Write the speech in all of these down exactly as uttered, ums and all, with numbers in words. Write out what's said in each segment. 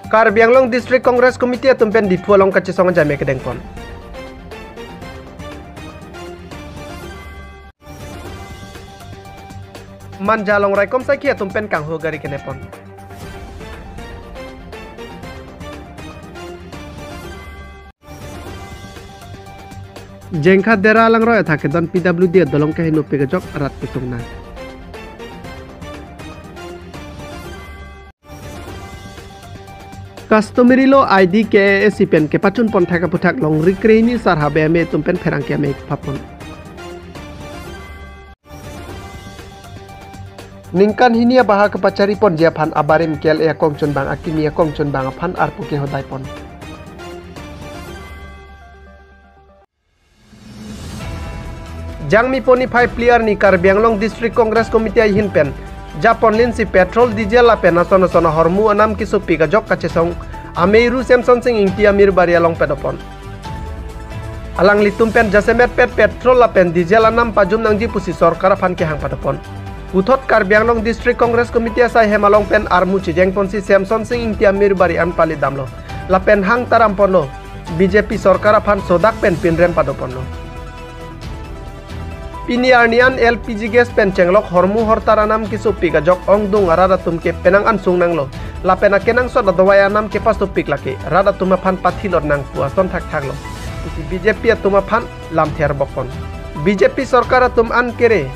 Karbi Anglong District Congress Committee atum pen Diphu along kachesong ajame kedengpon. Manja along raikom saikhi atum pen kanghu gari kenepon. Jengkha Dera Langroi athak kedon P W D adolong kehingno pik ajok rat kesung nang. Customary law I D K A S C pen kepachunpon thek aphuthak Longri Krehini Sarha B M A atum pen pherangke amei kepapon. Ningkan hini abaha kepachariponji aphan abarim K L A akongchunbang akimi akongchunbang aphan arpu kehodaipon. Jangmi poni phai phli arni Karbi Anglong District Congress Committee ahin pen japon linsi petrol, diesel lapen ason ason ahormu anam kesopik ajok kachesong ameiru Semson Sing Ingti amirbari along padopon. Alanglitum pen jasemet pet petrol lapen diesel anam pajum nangji pusi sorkar aphan kehang padopon. Puthot Karbi Anglong District Congress Committee asai hem along pen armu chejengponsi Semson Sing Ingti amirbari an pali damlo lapen hang taramponlo, B J P sorkar aphan sodak pen pinrem padoponlo. Pini arni an L P G gas pen chenglok hormu hortar anam kesopik ajok ongdung arat atum ke penang ansung nanglo lapen akenangsot adovai anam kepasopik lake rat atum aphan pathilot nang pu ason thakthaklo pusi B J P atum aphan lamthe arbokpon. B J P sorkar atum an kere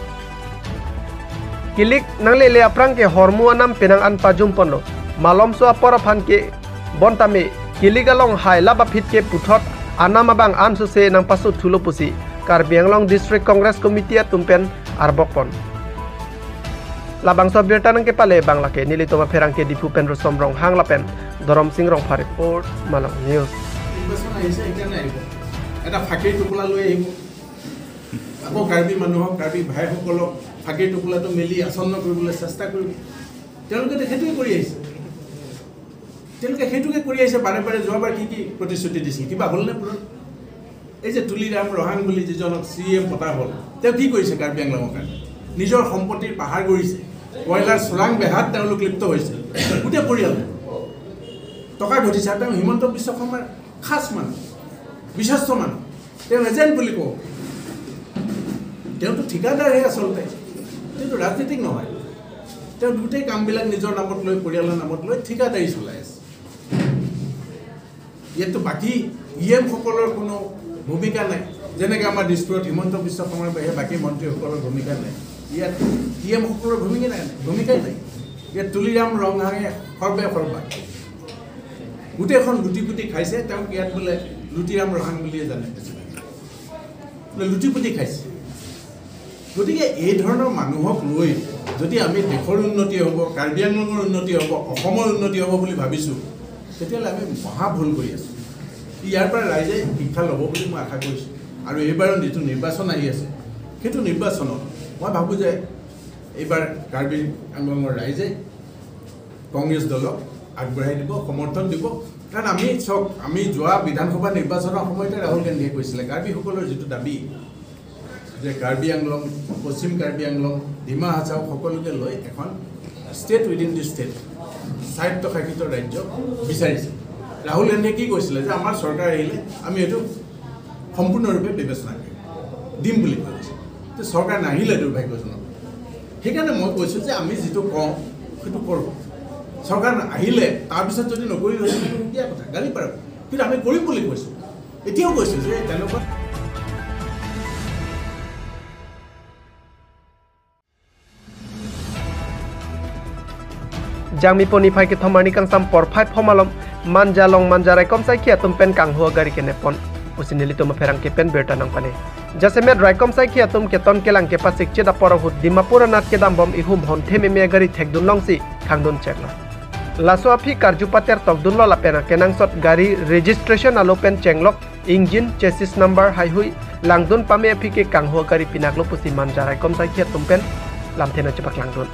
kilik nanglele aphrang ke hormu anam penang an pajumponlo. Malomso apor aphan ke bontame kilik along hai lap aphit ke puthot anam abang ansose nangpasothulo pusi Karbi Anglong District Congress Committee atum pen arbokpon. Labangso abirta nangkepale abang lake nelitum apherangke Diphu pen Rosom Ronghang lapen Dhorom Sing Rongphar report, Malong News. নিৰ্বাচন আহিছে, সেইকাৰণে আহিব। এটা ফাঁকিৰ টোপোলা লৈ আহিব। আকৌ কাৰ্বি মানুহক, কাৰ্বি ভাইসকলক ফাঁকিৰ টোপোলাটো মেলি আসন্ন কৰিবলৈ চেষ্টা কৰিব। তেওঁলোকে তো সেইটোৱে কৰি আহিছে। তেওঁলোকে সেইটোকে কৰি আহিছে, বাৰে বাৰে। যোৱাবাৰ কি কি প্ৰতিশ্ৰুতি দিছিল, কিবা হ'লনে পূৰণ? এই যে তুলিৰাম ৰহাং বুলি যিজনক চি ই এম পতা হ'ল, তেওঁ কি কৰিছে কাৰ্বি আংলঙৰ কাৰণে? নিজৰ সম্পত্তিৰ পাহাৰ কৰিছে, কয়লাৰ চোৰাং বেহাত তেওঁলোক লিপ্ত হৈছে, গোটেই পৰিয়াল। টকা ঘটিছে। আৰু তেওঁ হিমন্ত বিশ্ব শৰ্মাৰ খাছ মানুহ, বিশ্বস্ত মানুহ, তেওঁ এজেণ্ট বুলি কওঁ। তেওঁতো ঠিকাদাৰহে আচলতে, তেওঁতো ৰাজনীতিক নহয়। তেওঁ গোটেই কামবিলাক নিজৰ নামত লৈ, পৰিয়ালৰ নামত লৈ ঠিকাদাৰী চলাই আছে। ইয়াততো বাকী ই এমসকলৰ কোনো ভূমিকা নাই। যেনেকে আমাৰ দিছপুৰত হিমন্ত বিশ্ব শৰ্মাৰ বাহিৰে বাকী মন্ত্ৰীসকলৰ ভূমিকা নাই, ইয়াত ই এমসকলৰ ভূমিকা নাই, ভূমিকাই নাই। ইয়াত তুলিৰাম ৰংহাঙে সৰ্বে সৰ্বা গোটেইখন লুটি পুটি খাইছে। তেওঁক ইয়াত বোলে লুটিৰাম ৰহাং বুলিয়ে জানে বেছিভাগে। বোলে লুটি পুটি খাইছে। গতিকে এই ধৰণৰ মানুহক লৈ যদি আমি দেশৰ উন্নতি হ'ব, কাৰ্বি আংলঙৰ উন্নতি হ'ব, অসমৰ উন্নতি হ'ব বুলি ভাবিছোঁ, তেতিয়াহ'লে আমি মহা ভুল কৰি আছোঁ। ইয়াৰ পৰা ৰাইজে শিক্ষা ল'ব বুলি মই আশা কৰিছোঁ। আৰু এইবাৰৰ যিটো নিৰ্বাচন আহি আছে, সেইটো নিৰ্বাচনত মই ভাবোঁ যে এইবাৰ কাৰ্বি আংলঙৰ ৰাইজে কংগ্ৰেছ দলক আগবঢ়াই দিব, সমৰ্থন দিব। কাৰণ আমি চাওক, আমি যোৱা বিধানসভা নিৰ্বাচনৰ সময়তে ৰাহুল গান্ধীয়ে কৈছিলে, কাৰ্বিসকলৰ যিটো দাবী যে কাৰ্বি আংলং, পশ্চিম কাৰ্বি আংলং, ডিমা হাছাও সকলোকে লৈ এখন state within the state, স্বায়ত্তশাসিত ৰাজ্য বিচাৰিছে। ৰাহুল গান্ধীয়ে কি কৈছিলে যে আমাৰ চৰকাৰ আহিলে আমি এইটো সম্পূৰ্ণৰূপে বিবেচনা কৰিম, দিম বুলি কৈছে। তো চৰকাৰ নাহিলে দুৰ্ভাগ্যজনক। সেইকাৰণে মই কৈছোঁ যে আমি যিটো কওঁ, সেইটো কৰোঁ। চৰকাৰ আহিলে তাৰপিছত যদি নকৰিলে, সেইটো সুকীয়া কথা, গালি পাৰিব। কিন্তু আমি কৰিম বুলি কৈছোঁ, এতিয়াও কৈছোঁ যে তেনেকুৱা। Jangmi poni phai kethom arni kangsam porphai pho malom Manja along Manja raikom saikhi atum pen kanghu agari kenepon pusi nelitum apherangke pen birta nangpane. Jasemet raikom saikhi atum keton kelang kepasik chit apor ahut Dimapur anat kedambom ihum honthe meme agari thekdun longsi khangdun cheklo. Laso aphi karju pater tokdunlo lapen akenangsot gari registration alo pen chenglok, engine, chassis number haihui langdun pame aphi ke kanghu agari pinaklo pusi Manja raikom saikhi atum pen lamthe nangchepaklangdun.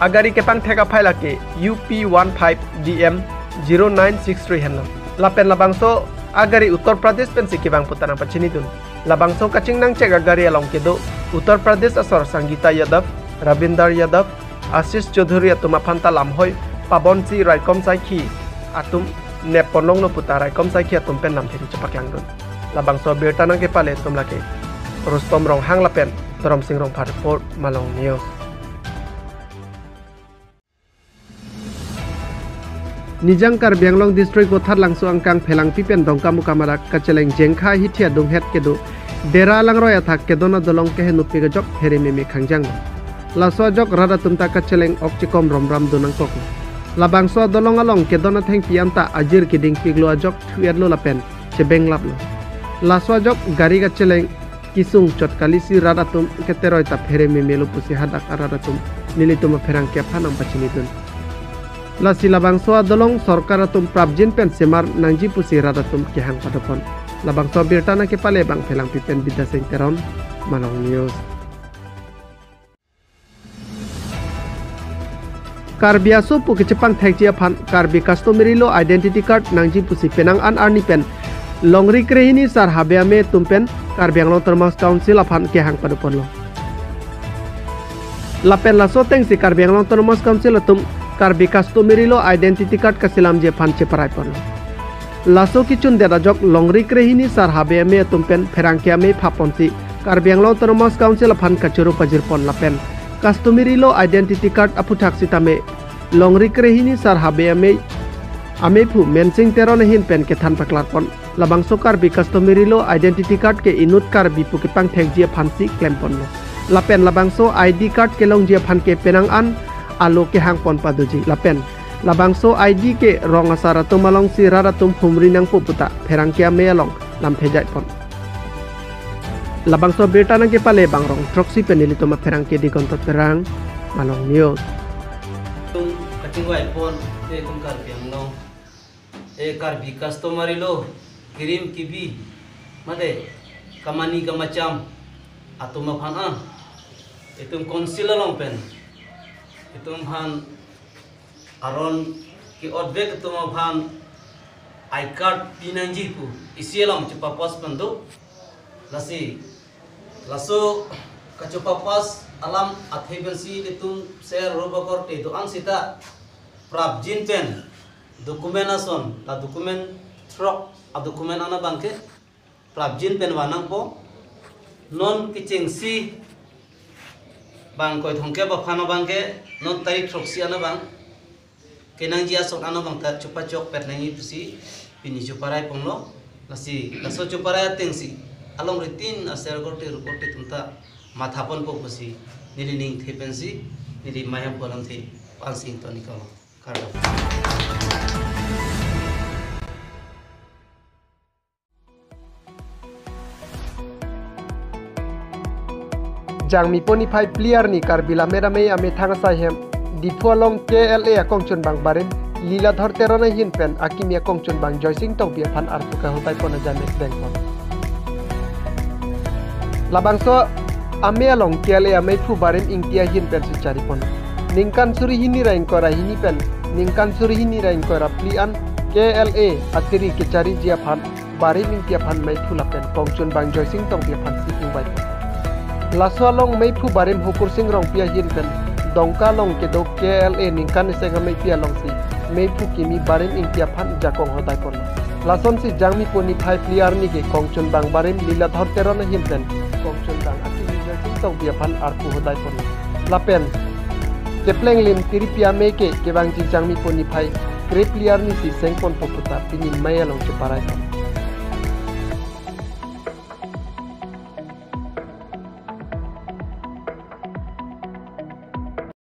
Agari kepangthek aphai lake U P one five D M zero nine six three henlo. Lapen labangso agari Uttar Pradesh pensi kevang pu ta nangpachinidun. Labangso kachingnangchek agari along kedo Uttar Pradesh asor Sangeeta Yadav, Ravinder Yadav, Ashish Chaudhary atum aphan ta lamhoi pabonsi raikom saikhi atum nep ponlonglo puta raikom saikhi atum pen lamthe chepaklangdun. Labangso abirta nangkepale atum lake Rustom Ronghang lapen Dhorom Sing Rongphar report, Malong News. Nijang Karbi Anglong District Vothatlangso angkang Phelangpi pen Dongkamukam adak kacheleng Jengkha Hithi adunghet kedo Dera Langroi athak kedon adolong kehenupik ajok pherememe khangjang. Laso ajok rat atum ta kacheleng ok chekom romram dun nangkoklo. Labangso adolong along kedon athengpi anta ajir kedingpiklo ajok thu-etlo lapen chebenglaplo. Laso ajok gari kacheleng kesung chot kalisi rat atum keteroi ta pherememelo pusi hadak arat atum nelitum apherangke aphan nangpachinidun. Lasi labangso adolong sorkar atum prapjin pen semar nangji pusi rat atum kehang padopon. Labangso abirta nangkepale abang Phelangpi pen Bidya Sing Teron, Malong News. Karbi aso pu kechepangthekji aphan Karbi Customary Law Identity Card nangji pusi penang an arni pen Longri Krehini Sar Habe Amei atum pen Karbi Anglong Autonomous Council aphan kehang padoponlo. Lapen laso atengsi Karbi Anglong Autonomous Council atum Karbi Customary Law Identity Card kaselamji aphan cheparaiponlo. Laso kechundet ajok Longri Krehini Sar Habe Amei atum pen pherangke amei phaponsi Karbi Anglong Autonomous Council aphan kachoro pajirpon lapen Customary Law Identity Card aphuthak sitame Longri Krehini Sar Habe Amei ameiphu Mensing Teron ahin pen kethan paklarpon. Labangso Karbi Customary Law Identity Card ke inut Karbi pu kepangthekji aphansi klemponlo. Lapen labangso I D card kelongji aphan ke penang an alo kehangpon padoji. Lapen labangso I D ke rong asar atum alongsi rat atum humri nangpo puta pherangke amei along lamthe jaipon. Labangso abirta nangkepale abang Rongthroksi pen nelitum apherangke Digonto Terang, Malong News. Tum kachingvaipon, eh, tum Karbi Anglong, eh, Karbi customary law, kirim kibi, mate kamani kamacham atum aphan an, itum council along pen itum aphan aron ke-otvek atum aphan I card pinangji pu isi along chepapas pen do. Lasi laso kachepapas alam athe pensi itum ser roba korte do-an sita prapjin pen document ason, la document throk adocument an abangke prapjin pen vannangpo. Non kechengsi bang koithongkep aphan abangke non tarik throksi an abang kenangji ason an abang ta chepachokpet nangji pusi pini cheparaiponlo. Lasi laso cheparai atengsi alongritin aser korte ru korte atum ta mathaponpo pusi neli ningthe pensi neli mayam polam the pansing tonikalo. Kardom. Jangmi poni phai phli arni Karbi Lammet Amei amethang asai hem Diphu along K L A akongchunbang barim Liladhor Teron ahin pen akimi akongchunbang Joysing Tokbi aphan arpu kahotaipon ajane dengpon. Labangso amei along K L A ameiphu Barim Ingti ahin pensi charipon. Ningkan suri hini ra ingkoi ra hini pen ningkan suri hini ra ingkoi ra phli an K L A atiri kechariji aphan Barim Ingti aphan meiphu lapen kongchunbang Joysing Tokbi aphansi ingvaipon. Laso along meiphu Barim Hukursing Rongpi ahin pen Dongka along kedo K L A ningkan iseng ameipi alongsi meiphu kimi Barim Ingti aphan jakong hotaipon. Lasonsi Jangmi poni phai phli arni ke kongchunbang Barim Liladhor Teron ahin pen kongchunbang akimi Joysing Tokbi aphan arpu hotaipon. Lapen kepleng lim tiripi amei ke kevangji Jangmi poni phai krephli arni si sengponpo puta pini mei along cheparaipon.